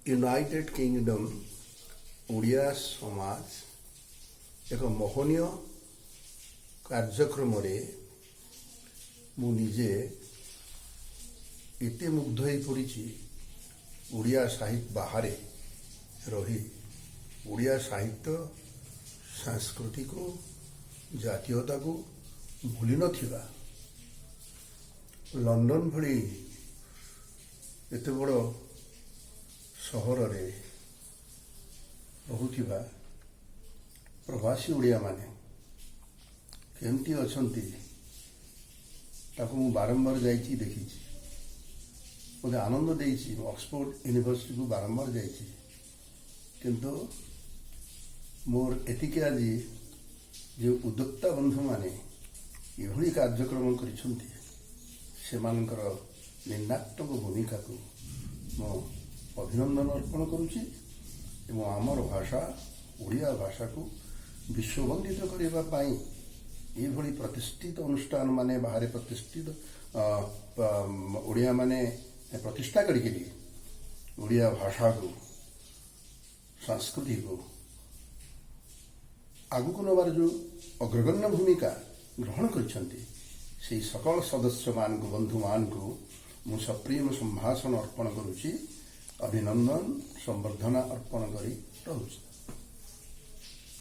United kingdom Odia ସମାଜ ଏକ ମହନୀୟ କାର୍ଯ୍ୟକ୍ରମରେ ମୁଁ ନିଜେ ଏତେ ମୁଗ୍ଧ ହୋଇପଡ଼ିଛି। ଓଡ଼ିଆ ସାହିତ୍ୟ ବାହାରେ ରହି ଓଡ଼ିଆ ସାହିତ୍ୟ, ସଂସ୍କୃତିକୁ, ଜାତୀୟତାକୁ ଭୁଲି ନଥିବା, ଲଣ୍ଡନ ଭଳି ଏତେ ବଡ଼ ସହରରେ ରହୁଥିବା ପ୍ରବାସୀ ଓଡ଼ିଆମାନେ କେମିତି ଅଛନ୍ତି, ତାକୁ ମୁଁ ବାରମ୍ବାର ଯାଇଛି, ଦେଖିଛି। ମୋତେ ଆନନ୍ଦ ଦେଇଛି। ମୁଁ ଅକ୍ସଫୋର୍ଡ ୟୁନିଭର୍ସିଟିକୁ ବାରମ୍ବାର ଯାଇଛି, କିନ୍ତୁ ମୋର ଏତିକି, ଆଜି ଯେଉଁ ଉଦ୍ୟୋକ୍ତା ବନ୍ଧୁମାନେ ଏଭଳି କାର୍ଯ୍ୟକ୍ରମ କରିଛନ୍ତି, ସେମାନଙ୍କର ନିର୍ଣ୍ଣାୟକ ଭୂମିକାକୁ ମୁଁ ଅଭିନନ୍ଦନ ଅର୍ପଣ କରୁଛି ଏବଂ ଆମର ଭାଷା, ଓଡ଼ିଆ ଭାଷାକୁ ବିଶ୍ୱବନ୍ଦିତ କରିବା ପାଇଁ ଏଇଭଳି ପ୍ରତିଷ୍ଠିତ ଅନୁଷ୍ଠାନ ମାନେ ବାହାରେ ପ୍ରତିଷ୍ଠିତ ଓଡ଼ିଆମାନେ ପ୍ରତିଷ୍ଠା କରିକିରି ଓଡ଼ିଆ ଭାଷାକୁ, ସଂସ୍କୃତିକୁ ଆଗକୁ ନେବାର ଯେଉଁ ଅଗ୍ରଗଣ୍ୟ ଭୂମିକା ଗ୍ରହଣ କରିଛନ୍ତି, ସେହି ସକଳ ସଦସ୍ୟମାନଙ୍କୁ, ବନ୍ଧୁମାନଙ୍କୁ ମୁଁ ସପ୍ରେମ ସମ୍ଭାଷଣ ଅର୍ପଣ କରୁଛି, ଅଭିନନ୍ଦନ ସମ୍ବର୍ଦ୍ଧନା ଅର୍ପଣ କରି ରହୁଛି।